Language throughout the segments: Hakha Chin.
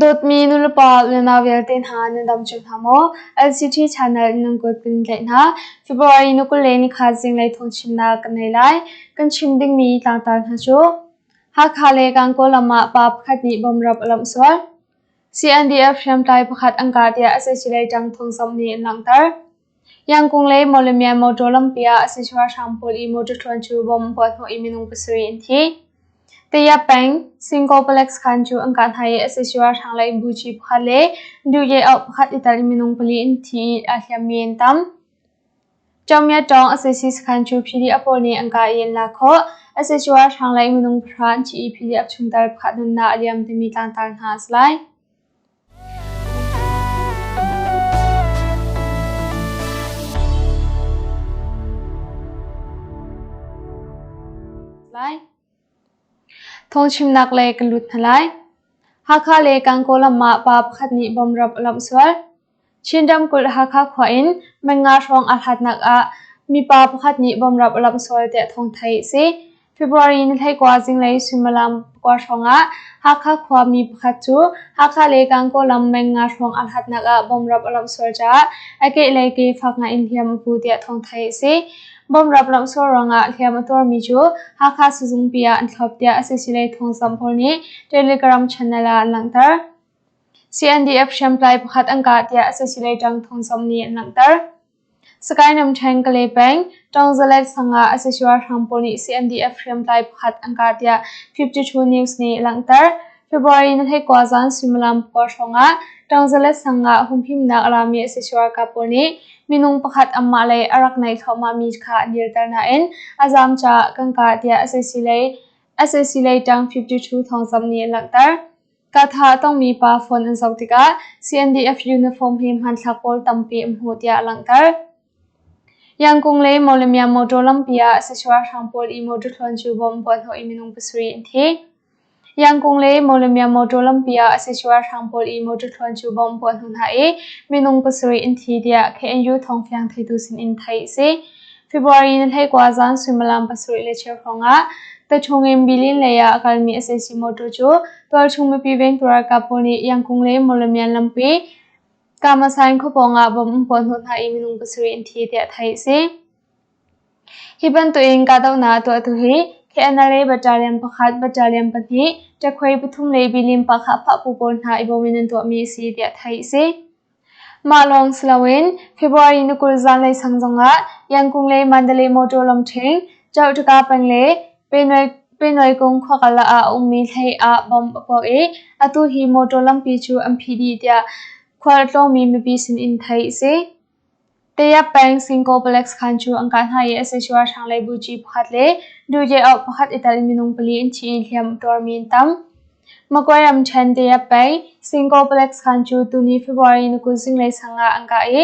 Dawtmi nulepa le nau vialte hna nan dam cio hna maw? LCT channel in nan kut kan tlaih hna. February ni 20 le nikhat zinglei thawngchimnak kan nei lai. Kan chim dingmi tlangtar hna cu Hakha le Gangaw lam ah pa pakhat nih bomrap a lamh sual. CNDF hriamtlai pakhat an kah tiah sac lei ṭang thawngzamh nih an langhter. Yangkung le Mawlamyine motor lampi ah sac ralhrang pawl i motor thluan cu bomb an puahhnawh i minung pasarih an thi. Tayap peng, Singkaw palek sakhan cu an kah hna i sac ralhrang lei buci pakhat le duh-ye-oh pakhat i tel in minung pali an thi i aa hliammi an tam. Ṭaungmyatṭawng sac sakhan cu PDF pawl nih an kah i an lak khawh. Sac ralhrang lei minung pahra an thi i PDF chungtel pakhat nunnak a liam timi tlangtar hna a si lai. Thawngchimnak lei kan lut hna lai. Hakha le Gangaw lam ah pa pakhat nih bomrap a lamh sual. Chin ramkulh Hakha khua in Mannga hrawng aa hlatnak ah mipa pakhat nih bomrap a lamh sual tiah thawng theih a si. February ni 19 zinglei suimilam pakua hrawngah Hakha khuami pakhat cu Hakha le Gangaw lam meng nga hrawng aa hlatnak ah bomrap a lamh sual caah a kehlei ke fak ngaiin hliam a pu tiah thawng theih a si. Bomrap lamh sual ruangah hliam a tuarmi cu Hakha sizungpi ah an thlop tiah sac lei thawngzamh pawl nih Telegram channel ah an langhter. CNDF hriamtlai pakhat an kah tiah sac lei ṭang thawngzamh nih an langhter. Sagaing ramṭhen Kalay peng, Ṭawngzalek sang ah sac ralhrang pawl nih CNDF hriamtlai pakhat an kah tiah 52 News nih a langhter. February ni 19 zan suimilam pakua hrawngah Ṭawngzalek sang ah humhimnak a rami sac ralkap pawl nih minung pakhat anmah lei a rak naih thluahmahmi kha an dirter nain a zaam caah kan kah tiah sac lei ṭang 52 thawngzamh nih a langhter. Kahthah a tongmi pa phone an zoh tikah CNDF uniform he hmanthlak pawl tampi an hmuh tiah a langhter. Yangkung le Mawlamyine motor lampi ah sac ralhrang pawl i motor thluan cu bomb puahhnawh i minung pasarih an thi. Yangkung le Mawlamyine motor lampi ah sac ralhrang pawl i motor thluan cu bomb puahhnawh hna i minung pasarih an thi tiah KNU thawngfiang theitu sinin theih a si. February ni 19 zan suimilam 7:15 hrawngah Tachung in Bilin lei ah a kalmi sac motor cu tualchung mipi vengtu ralkap pawl nih Yangkung le Mawlamyine lampi Kamasain khua pawngah bomb an puahhnawh hna i minung pasarih an thi tiah theih a si. Hi bantukin kahdohnak a tuahtu hi KNLA Battalion pakhat, Battalion pahnih, Ṭakhuai pathum le Bilin Pahkhah Phahpu pawl hna i bawm in an tuahmi a si tiah theih a si. Mah lawng si loin February ni 20 zanlei sang zongah Yangkung le Mandalay motor lamṭhing, Chauhtaka peng le Penuaikung khuakala ah a ummi hlei ah bomb a puak i atu hi motor lampi cu an phih dih tiah khual a tlawngmi mipi sinin theih a si. Tayap peng Singkaw palek sakhan cu an kah hna i sac ralhrang lei buci pakhat le duhje-oh pakhat i tel in minung pali an thi i hliam a tuarmi an tam. Magway ramṭhen Tayap peng Singkaw palek sakhan cu tuni February ni 20 zinglei sang ah an kah i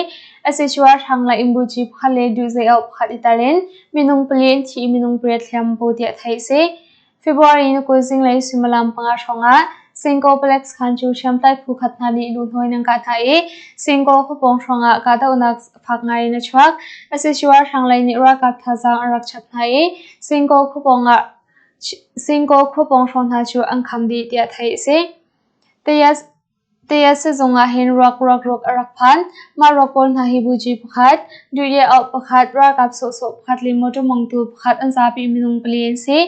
sac ralhrang lei in buci pakhat le duhje-oh pakhat i tel in minung pali an thi i minung pariat hliam an pu tiah theih a si. February ni 20 zinglei suimilam panga hrawngah Singkaw palek sakhan cu hriamtlai phu khat hna nih luhnawi in an kah hna i Singkaw khuapawng hrawngah kahdohnak fak ngai in a chuak. Sac ralhrang lei nih ralkap thazaang an rak chap hna i Singkaw khuapawng hrawng hna cu an kham dih tiah theih a si. Taya sizung ah hin ruak ruakruk a rak phan. Mah ruak pawl hna hi buci pakhat, duhye-oh pakhat, ralkap sawhsawh pakhat le motor mongtu pakhat an zapi minung pali an si.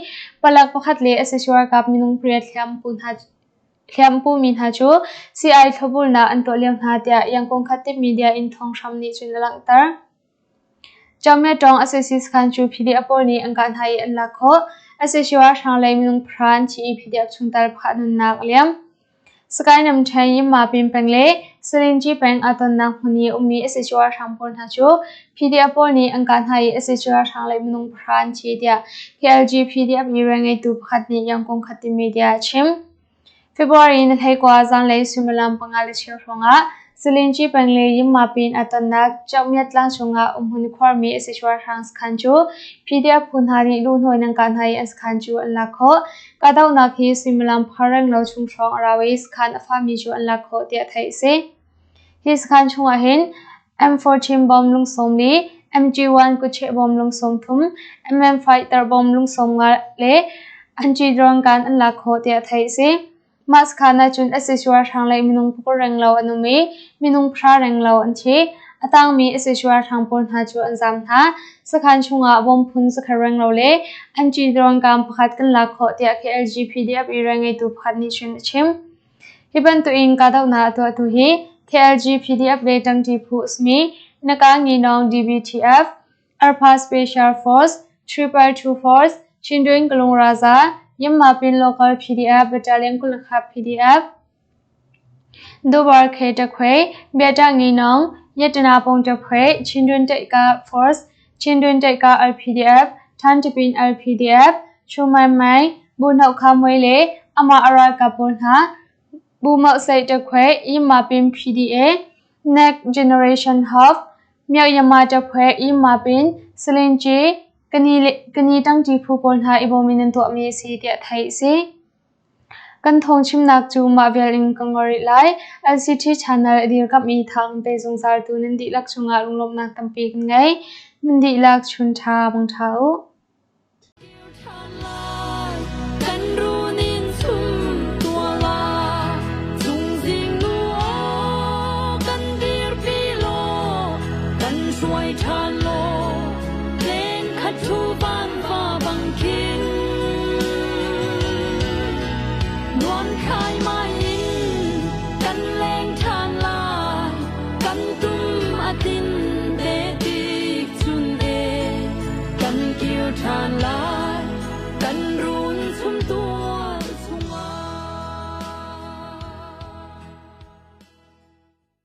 Palek pakhat le sac ralkap minung pariat hliampu mi hna cu sii-ai thlopbulnak an tuah lio hna tiah Yangon Khattip media in thawnghram nih cun a langhter. Ṭawng sac sakhan cu PDF pawl nih an kah hna i an lak khawh. Sac ralhrang lei minung pahra an thi i PDF chungtel pakhat nunnak a liam. Sagaing ramṭhen Yinmapin peng le Salinci peng aa tonnak hmun i a ummi sac ralhrang pawl hna cu PDF pawl nih an kah hna i sac ralhrang lei minung pahra an thi tiah KLG PDF i rianngeitu pakhat nih Yangon Khatin Media a chim. February ni 19 zanlei suimilam 5:15 hrawngah Salinci peng le Yinmapin aa tonnak Kyaukmyat tlang cungah umhmun khuarmi sac ralhrang sakhan cu PDF phu hna nih luhnawi in an kah hna i an sakhan cu an lak khawh. Kahdohnak hi suimilam phar renglo chung hrawng a rau i sakhan a fami cu an lak khawh tiah theih a si. Hi sakhan chungah hin M14 bom lung 40, MG1 kutcheh bom lung 30, MM5 tar bom lung 50 le anti-drone gun an lak khawh tiah theih a si. Mah sakhan ahcun sac ralhrang le minung pakua renglo an um i minung pahra renglo an thi. A tangmi sac ralhrang pawl hna cu an zaam hna. Sakhan chungah bom phun zakhat renglo le an ṭi-dawnkam pakhat kan lak khawh tiah KLG PDF i rianngeitu pakhat nih cun a chim. Hi bantukin kahdohnak a tuahtu hi KLG PDF le ṭangṭi phu a simi Naka Nginawng DBTF, Arpa Special Force, 222 Force, Chindwin Kalung Raza, Yinmapin Local PDF Battalion 21 PDF, Dubar Khe Takhwe, Biata Nginawng, Yatana Pong Takhwe, Chindwin Taika Force, Chindwin Taika LPDF, Thantipin LPDF, Chumai Mai, Bu Hnok Kha Mui le amah a ralkap pawl hna, Bu Moh Seih Takhwe, Yinmapin PDA, Next Generation Hub, Myo Yama Takhwe, Yinmapin, Salinci, Kani ṭangṭi phu pawl hna i bawm in an tuahmi a si tiah theih a si. Kan thawngchimnak cu mah vial in ka ngol rih lai. LCT channel a dirkamh i thang pe zungzaltu nan dihlak cungah lunglawmhnak tampi kan ngei. Nan dihlak chun ṭha bang ṭha u.